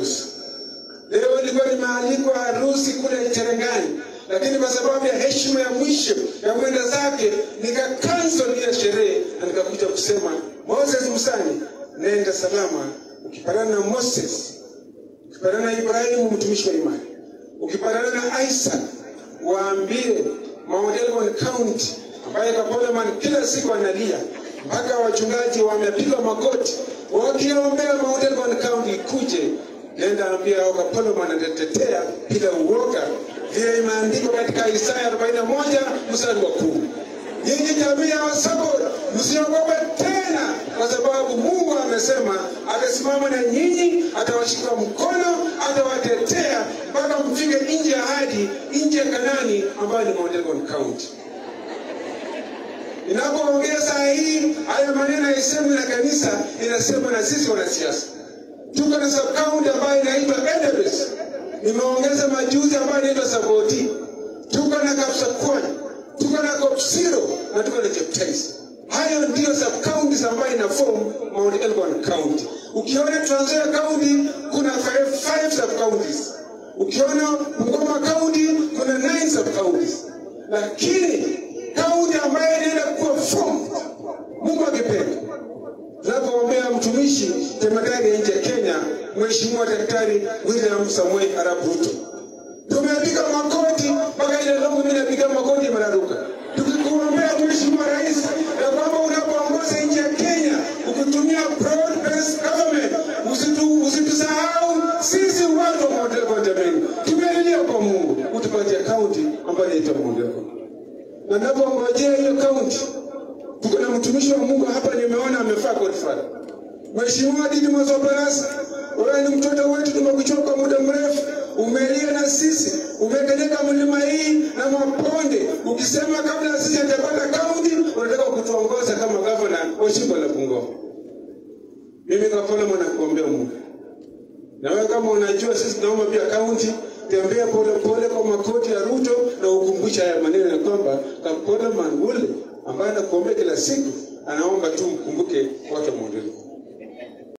harusi. Leo nilikuwa nimealikwa harusi kule Cherengani, lakini kwa sababu ya heshima ya mwisho ya mwenda zake nika cancel ile sherehe na nikakuja kusema Moses Musani, nenda salama. Ukipatana na Moses, ukipatana na Ibrahimu mtumishi wa imani, ukipatana na Isaac, waambie Mount Elgon County ambaye Kapoloman kila siku analia mpaka wachungaji wamepiga magoti wakiombea Mount Elgon County ikuje. Nenda ambia hao Kapoloman anatetea bila uoga, vile imeandikwa katika Isaya 41 mstari wa 10. Nyinyi jamii ya Wasabot msiogope tena, kwa sababu Mungu amesema atasimama na nyinyi, atawashika mkono, atawatetea mpaka mfike nje ya ahadi, nje ya Kanani ambayo ni Mount Elgon County. Ninapoongea saa hii, haya maneno haisemwi na kanisa, inasema na sisi wanasiasa. Tuko na sub county ambayo inaitwa Endebess. Nimeongeza majuzi ambayo inaitwa Saboti. Tuko na Kapsakwan, tuko na Kopsiro na tuko na Cheptais. Hayo ndio sub counties ambayo ina form Mount Elgon County. Ukiona Trans Nzoia County kuna 5 sub counties. Ukiona Bungoma County kuna 9 sub counties. Lakini county ambayo inaenda kuwa form, Mungu akipenda, tunapoombea mtumishi jemadari ya nchi ya Kenya, Mheshimiwa Daktari William Samoei Arap Ruto, tumepiga makoti mpaka ile longo, mimi napiga makoti mararuka, tukikuombea Mheshimiwa Rais ya kwamba unapoongoza nchi ya Kenya ukitumia broad based government, usitusahau sisi watu wa Mount Elgon. Jamani, tumelilia kwa Mungu utupatie county ambayo inaitwa Mount Elgon. Na ninapongojea hiyo county, tuko na mtumishi wa Mungu hapa, nimeona amefaa Godfather. Mheshimiwa Didmus Barasa, wewe ni mtoto wetu, tumekuchukua kwa muda mrefu, umelia na sisi, umekanyaga mlima hii na maponde, ukisema kabla sisi hatujapata county, unataka kutuongoza kama governor wa jimbo la Bungoma. Mimi Kapoloman nakuombea Mungu. Na wewe kama unajua sisi tunaomba pia county, tembea pole pole kwa makoti ya Ruto na ukumbusha haya maneno ya kwamba Kapoloman ule ambaye anakuombea kila siku anaomba tu mkumbuke watu wa Mount Elgon.